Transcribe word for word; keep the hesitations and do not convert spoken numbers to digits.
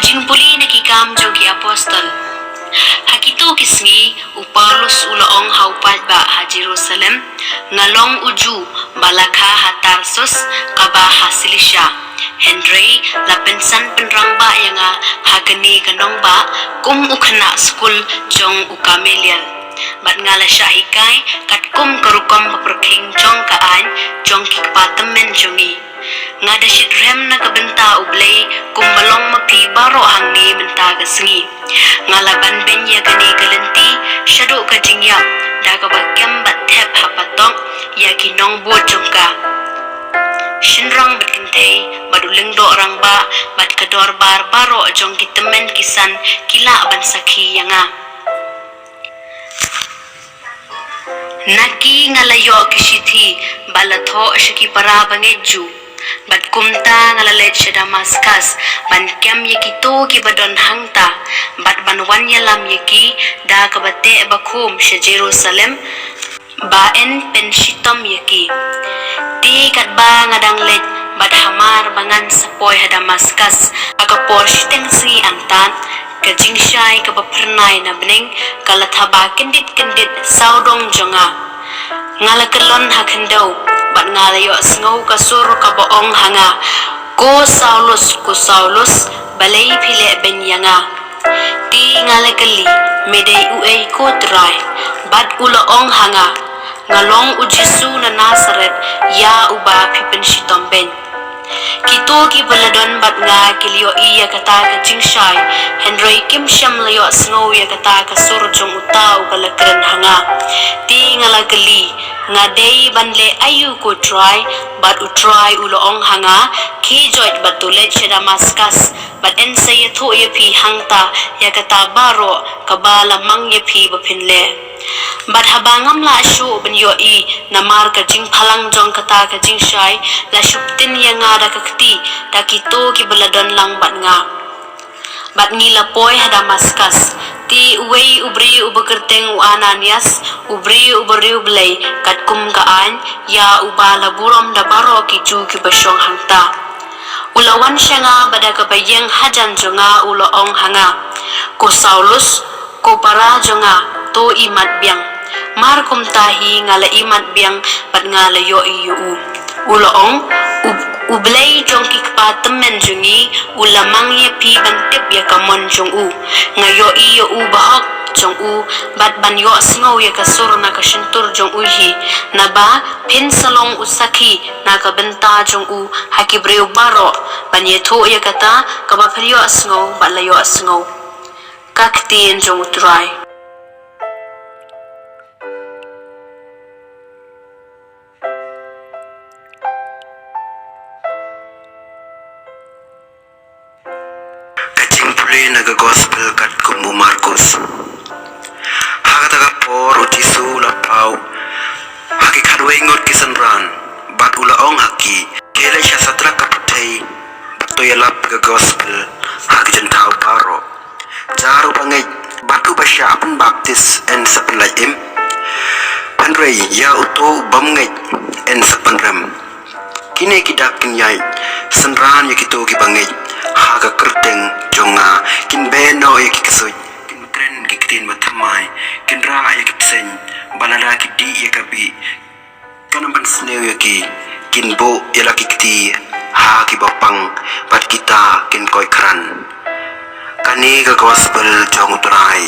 Jingpule na Ki Kam jong ki Apostol. Ha kito ki sngi, u Paulus u la ong ha u paidbah ha Jerusalem, nga long u Jiw ba la kha ha Tarsus, kaba ha Silisia. Hynrei la pynsan pynrangbah ïa nga ha kane ka nongbah kum u khynnah skul jong u Gamaliel. Bad nga la shah hikai katkum ka rukom ba pyrkhing jong ka aiñ jong ki kpa tymmen jong ngi. Nga da shitrhem na ka bynta U Blei kumba long ma phi baroh hangne mynta ka sngi. Nga la ban beiñ ïa kane ka lynti shaduh ka jingïap da kaba kem bad thep ha patok ïa ki nongbud jong ka. Shynrang bad kynthei bad u lyngdoh rangbah bad ka dorbar baroh jong ki tymmen ki san ki lah ban sakhi ïa nga. Na ki nga la ïoh ki shithi ba la thoh sha ki para bangeit Jiw. Bad kumta nga la leit sha Damaskas ban kem ïa kito kiba don hangta bad ban wan ïalam ïa ki da kaba teh ba khum sha Jerusalem ba yn pynshitom ïa ki. Te katba nga dang leit bad hamar ba ngan sa poi ha Damaskas ha ka por shiteng sngi antad, ka jingshai kaba phyrnai na bneng ka la thaba kyndit kyndit sawdong jong nga. Nga la kyllon ha khyndew bad nga la ïohsngew ka sur kaba ong ha nga, ko Saulus, ko Saulus, balei phi leh beiñ ïa nga? Te nga la kylli, me dei uei ko Trai? Bad u la ong ha nga, nga long u Jisu na Nasaret ïa uba phi pynshitom beiñ. Kito kiba la don bad nga ki la ïohi ïa kata ka jingshai, hynrei kim shym la ïohsngew ïa kata ka sur jong uta uba la kren ha nga. Te nga la kylli, nga dei ban leh aïu ko Trai? Bad u Trai u la ong ha nga, khie joit bad to leit sha Damaskas bad yn sa ïathuh ïa phi hangta ïa kata baroh kaba la mang ïa phi ba phin leh. Bad haba ngam lah shuh ban ïohi namar ka jingphalang jong kata ka jingshai, la shu ptien ïa nga da ka kti da kito kiba la don lang bad nga. Bad ngi la poi ha Damaskas. Te uwei u briew uba kyrteng u Ananias, u briew uba riewblei katkum ka aiñ ïa uba la burom da baroh ki Jiw kiba shong hangta, u la wan sha nga bad da kaba ïeng hajan jong nga u la ong ha nga, ko Saulus, ko para jong nga, to imat biang. Mar kumta hi nga la imat biang bad nga la ïohi ïa u. U la ong, U, U Blei jong ki kpa tymmen jong ngi u la mang ïa phi ban tip ïa ka mon jong u. Nga ïohi ïa u bahok jong u bad ban ïohsngew ïa ka sur na ka shyntur jong u hi. Naba phin sa long u sakhi na ka bynta jong u ha ki briew baroh ban ïathuh ïa kata kaba phin ïohsngew bad la ïohsngew. Ka ktien jong U Trai. Ka jingpule na ka gospel katkum u Markus. Ha kata ka por u Jisu u la paw ha ki khatwei ngut ki synran bad u la ong ha ki, khie leit sha satlak ka pyrthei bad to ïalap ïa ka gospel ha ki jynthaw baroh. Jar uba ngeit bad uba shah pynbaptis yn sa pynlait im, hynrei ïa uto u bym ngeit yn sa pynrem. Kine ki dak kin ïaid synran ïa kito kiba ngeit ha ka kyrteng jong nga, kin beh noh ïa ki ksuid, kin kren ki ktien bathymmai, kin rah ïa ki bseiñ, bad lada ki dih ïa ka bih kan ym pynsniew ïa ki, kin buh ïa la ki kti ha kiba pang bad kita kin koit khran. Kane ka gospel jong U Trai.